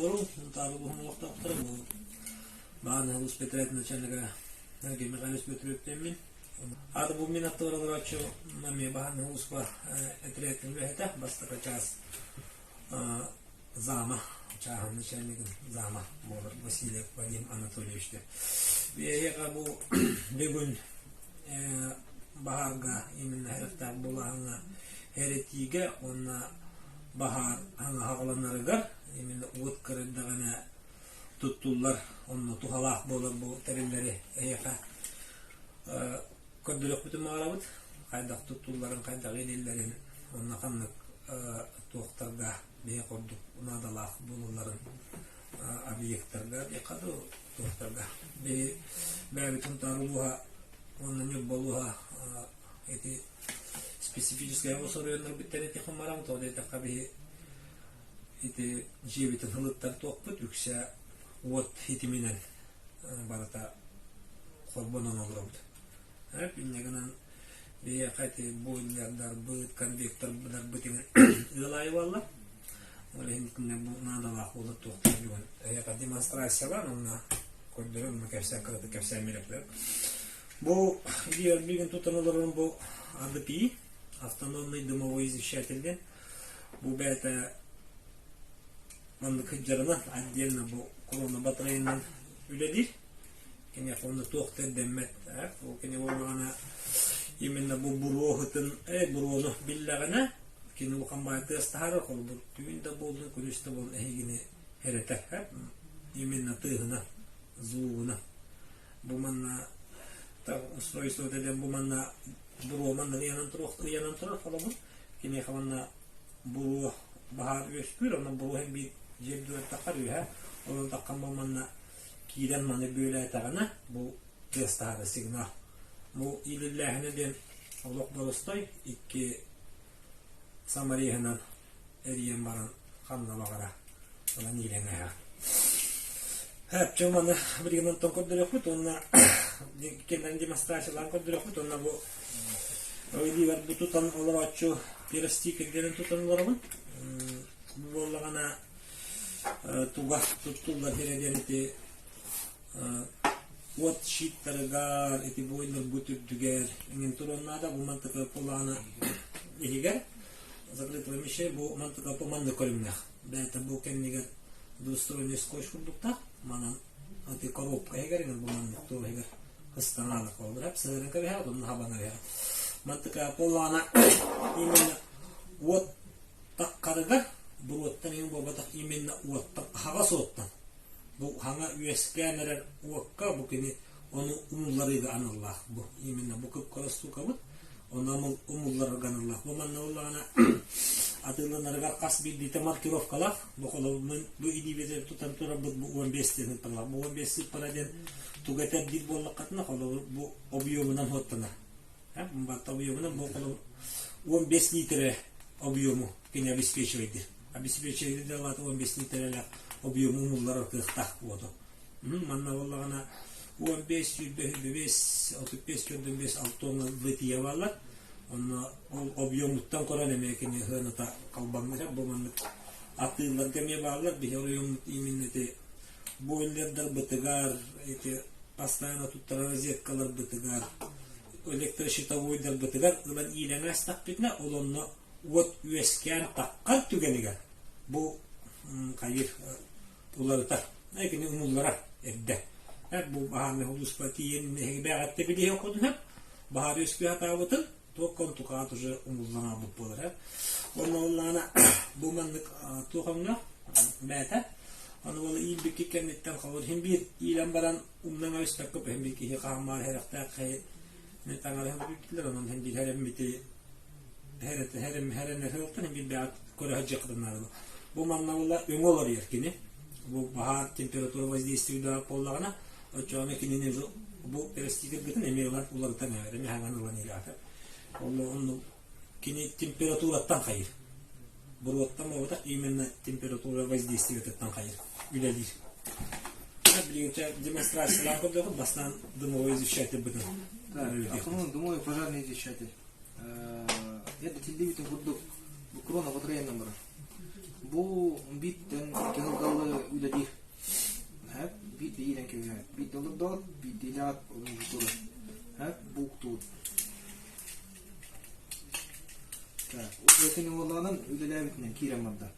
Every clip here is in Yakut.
олоруҥ, Сунтаар улууһун олохтоохторо бу Баан улуус бэтэрээт начальнига Сергей Михайлович Бөтүрүөптэммин. Аата бу мин аттыбар олорооччу эмиэ Баан улууспа этэрээттин үлэһитэ, бастакы чаас зама, чааһын начальнигын зама буолар Васильев Вадим Анатольевич диэн. Биһиэхэ бу бүгүн баһаарга именно хэрэхтээх булааһыҥҥа эрэтиигэ уонна баһаар хаҥаһаҕаланарыгар именно уот кырырдаҕына туттуллар онно туһалаах буолар бу тэриллэри эһиэхэ көрдөрүөхпүтүн баҕарабыт хайдах туттулларын хайдах иилиллэрин уонна ханнык туохтарга биһи курдук наадалаах буолалларын объектарга диэххэ дуу туохтарга биһи бэйэбит Сунтаар улууһа уонна Ньурба улууһа ити специфическай соруйаннарбыттан этиэххин баран тоҕо диэтэххэ биһи ити дьиэбитин һылыттар туохпут үксэ уот хитиминэн барыта холбонон олоробут. Инньэ гынан биһиэхэ ити бойлердарбыт, конвектордарбыт ыал аайы буолла. Ол иһин итиннэ бу наадалаах буолар туохтар бүгүн эһиэхэ демонстрациялаан уонна көрдөрөн уонна кэпсээн кыратык кэпсээн биэрэплэр. Бу билигин тутан олорорум бу АДПИ, автономный дымовой извещатель диэн. Бу бэйэтэ маннык сылдьарынан отдельно бу корона батареянан үлэлиир. Киниэхэ онно туох да ирдэммэт. Ол кини буоллаҕына именно бу буруоһутун, буруону биллэҕинэ кини улахан баай тыас таһаарар, холобур түүн да буоллун, күнүс да буоллун эһигини эрэтэр. Именно тыаһынан, звугунан. Бу манна устройство диэн бу манна буруо манна ыйанан туруох ыйанан турар холобур киниэхэ манна буруо баһаар үөскүүр онон буруо иһин биир дьиэ үрдүгэр таххар үөһэ онон таххан бу манна киирэн маны бүөлээтэҕинэ бу тыас таһаара сигнал бу иилиллээһинэ диэн олох боростой икки самореһынан эрийэн баран ханна баҕара ылан иилэн ааһар. Чэ маны билигин онтон көрдөрүөхпүт уонна кэннэн демонстрациялаан көрдөрүөхпүт уонна бу илиибэр бу тутан олорооччу пиростикердэрин тутан олоробун. Бу буоллаҕына туга туттуллар сирэ диэн ити уот щиттарыгар, ити бойлербут үрдүгэр иҥин туруон наада. Бу мантыка кулаана иһигэр закрытый помещение бу мантыка маннык көрүҥнээх. Бэйэтэ бу кэннигэр двусторонний скотч курдуктаах. Манан ити коробка иһигэр иҥин бу маннык туох иһигэр ыстанаалар холобура сыһыаран кэбиһэҕит онно хабан кэбиһэҕит. Мантыка кулаана именно уот таххарыгар буруоттан иҥин буолбатах именно уоттан аһаҕас уоттан Бу хаҥа үөскээн эрэр уокка бу кини ону умулларыыга аналлаах бу именно бу кып-кыра штукабыт ону умулларарга аналлаах. Бу манна буоллаҕына атыыланарыгар хас биирдиитэ маркировкалаах. Бу холобурун бу илиибитигэр тутан турарбыт бу 15 диэн сыыппаралаах. Бу 15 сыыппара диэн тугу этэр диир буоллаххытына холобур бу объемунан суоттанар. Барыта объемунан бу холобур 15 литрэ объему кини обеспечивайдыыр. Обеспечивайдыыр да 15 литрэлээх объему умулларар кыахтаах уоту. Манна буоллаҕына 15, 25, 35, 45, 6 вытия бааллар. Онно ол объемуттан көрөн эмиэ кини сыаната халбаҥныыр. Бу маннык атыыларга эмиэ бааллар. Биһи оройуоммут именно ити бойлердарбытыгар, ити постоянно туттарар розеткаларбытыгар, электрощитовойдарбытыгар ылан иилэн аастахпытына, ол онно уот үөскээн таххар түгэнигэр бу хайыр уларытар кини умулларар эрдэ бу баһаарнай улууспа тиийэн бээҕэтте билиһин хотунар баһаар үөскүү сатаабытын туох онтукаат уже умуллан аалбыт буолар онно оллаана бу маннык туох өҥнөөх бээтэ аны ол иилбикки кэнниттэн холобур иһин биир иилэн баран умнан эбиспэккэ иһин биир киһи хааммаар хэрэхтээх таҥараһын бүтүлэр онон иһин биир хэрэммити Хэрэнэр билбэҕит көрө сылдьыаххытын наада. Бу манна буолла өҥө олоруйар кини. Бу баһаар температура воздействиедаах буоллаҕына, оччоҕуна кинини бу перестигиргытын эмиэ ылан уларытан эбэр, эмиэ хаҥан ылан иһэр. Онно кини температураттан хайыр. Буруоттан буолбатах, именно температура воздействиетыттан хайыр, үлэлиир. Билигин демонстрациялаан көрдөхүн, бастаан дымовой извещатель бытын. Основной дымовой пожарный извещатель. Эрдэ тиллибитин курдук, бу крона батареянан барар. Бу бииртэн кыһылгалы үлэлиир. Биир иирэн кэбиһэр. Биирдэ олордоот, биирдэ илэҕит турар. Бууктуур. Так, үлэтин уоллаанан үлэлээбитинэн киирэн барда.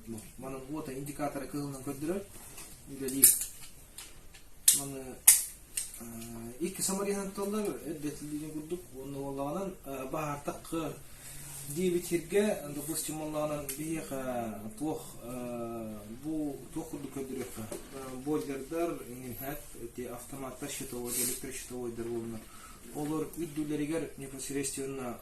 Бу манан уота индикатора кыһылынан көрдөрөр, үлэлиир. Маны икки самарыйан тутталлар, эрдэтиллиитин курдук уонна уоллаҕынан баһаартахха диэбит сиргэ, допустим, уоллаҕынан биһиэхэ туох бу туох курдук көрдөрүөххэ бойлердар, эти автоматтар щитовой, электрощитовойдар буолунар. Олор үрдүлэригэр непосредственно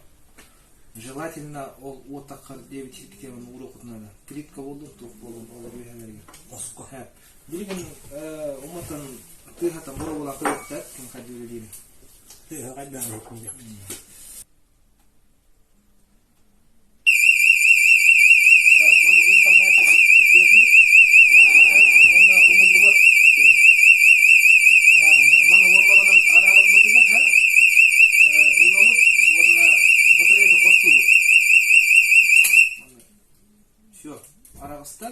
желательно ол уотаххар диэбит сиргитин ууруоххутун наада. Плитка буоллун, туох буоллун, олор үөһэлэригэр. Боско. Билигин уматан тыаһатан боруобалаан көрүөхтэр ким хайдыы үлэлиирин. Тыаһа хайдаан иһиттин Так, манна уу хаммааччы тыаһыыр уонна умуллубат Манна уоллаҕынан араарарбытыгар уламыт уонна батареята хостуубут. Все, араҕыста.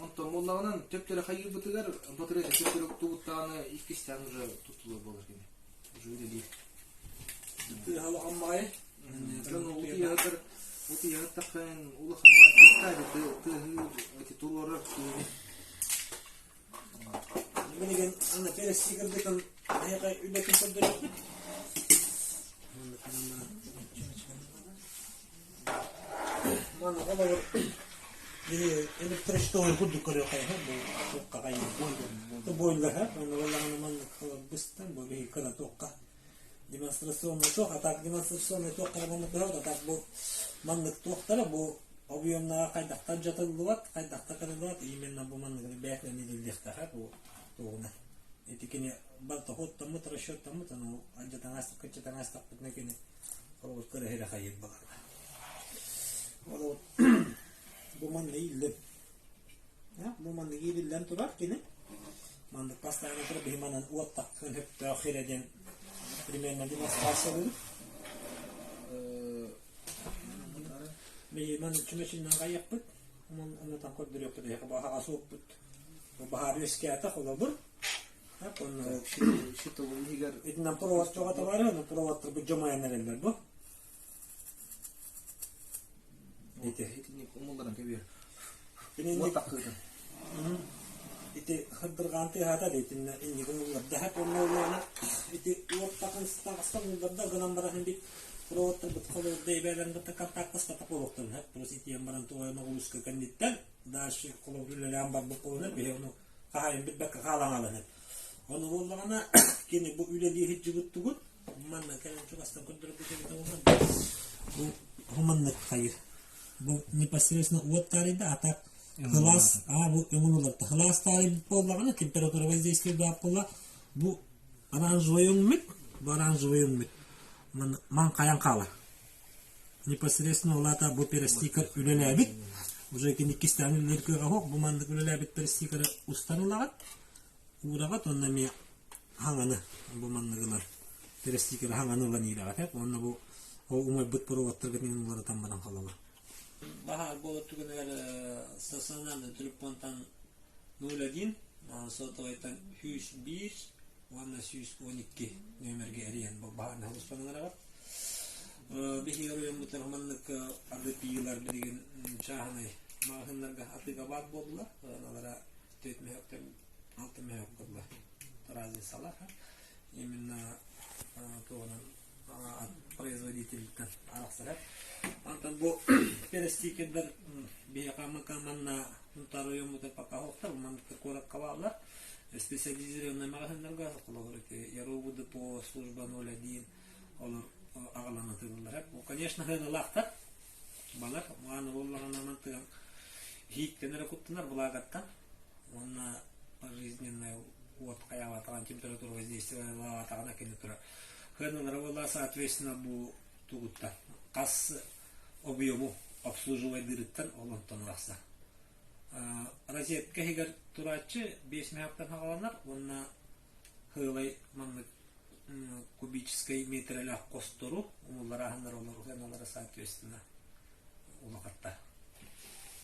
Онтон буоллаҕынан төптөрө хайыырбытыгар батареята төптөрө уктубуттаҕына иккистээн уже туттулар буолар кини. Уже үлэлиир. Тыаһа улахан баҕайы. Дьон утуйаһытар утуйаһыттаххын улахан баҕайы тыаһыыр эти туруорар киһини. Билигин аны пересикербитин эһиэхэ үлэтин көрдөрүөхпүт. Манна холобур биһи электрощитовой курдук көрүөххэ бу туохха хайыы бойлер онно буоллаҕына маннык быстан бу биһи кыра туохха демонстрационный туох а так демонстрационный туохтара маннык быһабыт а так бу маннык туохтара бу объемнаҕа хайдахтан дьатыллыбат хайдахта кырыллыбат именно бу манныгы бэйэтинэн илиллиэхтээх бу туоҕунан ити кини барыта хоттоммут расчеттаммыт аны алдьатаҥаастахпытына кини холобур кыра хайыр баларга ол бу манна ииллэн бу манна иириллэн турар кини маннык постоянно турар биһи манан уоттаххын хөптөөх хирэ диэн примерно демонстрациялыыбыт биһи маннык чүмэчиннэн хайыахпыт оннотон көрдөрүөхпүт эһиэхэ баһаҕас уоппут баһаар үөскээтэ холобур Щитовой иһигэр итинэн провод чоҕото баар аны проводтарбыт дьомойон эрэллэр бу ити итинник умулларан кэбиһэр уот таххыытын ити хырдырҕаан тыаһаата да итиннэ инник умулларда уонна уолана ити уот таҕыста умулларда гынан баран бит проводтарбыт холобурда эбээлэрин кытта контактаспатах буолуохтарын сөп плюс итийэн баран туойан оҕулуска кэнниттэн дальше холобур үлэлээн барбыт буолан биһи ону хаһайын билбэккэ хаалаҥаланар. Ону буоллаҕына кини бу үлэлии сылдьыбыт тугут манна кэлэн чугастан көрдөрбүт эбитэ буолла бу маннык хайыр бу непосредственно уот таарыйда а так кылаас а бу өҥүн уларта кылаас таарыйбыт буоллаҕына температура воздействие баар буолла бу оранжевый өҥмүт бу оранжевый өҥмүт ман хайан хаалар непосредственно улаата бу перестикер үлэлээбит уже кини иккистээн үлэлиир кыаҕа суох бу маннык үлэлээбит перестикеры устан ылаҕыт уураҕыт уонна эмиэ хаҥаны бу манныгылар перестикеры хаҥаны ылан иирэҕит уонна бу ол умайбыт проводтаргытын уларытан баран халалар баһаар буолар түгэнигэр стационарный телефонтан 01 сотовайтан 101 уонна 112 нүөмэргэ эрийэн баһаарынай сулууспанан араҕар. Биһиги оройуоммутугар маннык АДП-лар билигин чааһынай маҕаһыыннарга атыыга баар буоллулар. Алара 4 мөһөктөн 6 мөһөк буолла. Разницалар. Именно туоҕунан производительтэн арахсар. Антон бу перестикердэр биһиэхэ манна Сунтаар оройуоммутугар пока суохтар, маннык куоракка бааллар. Специализированный маҕаһыыннарга холобур ити Ярову депо, служба 01 олор аҕалан атыылыыллар. Бу, конечно, сыаналаахтар. Балар мааны буоллаҕына тыаҥ иһииттэн эрэ куттанар былаагаттан уонна пожизненная уот хайаабатаҕын температура воздействиелаабатаҕына кини турар. Сыаналара буолла соответственно бу тугуттан хас объему обслуживайдыырыттан ол онтон арахсар. Розетка иһигэр турааччы 5 мөһөктөн хаҕаланар уонна сыалай маннык кубическай метрэлээх хостору умулларааһыннар олоруһуналара соответственно улахатта.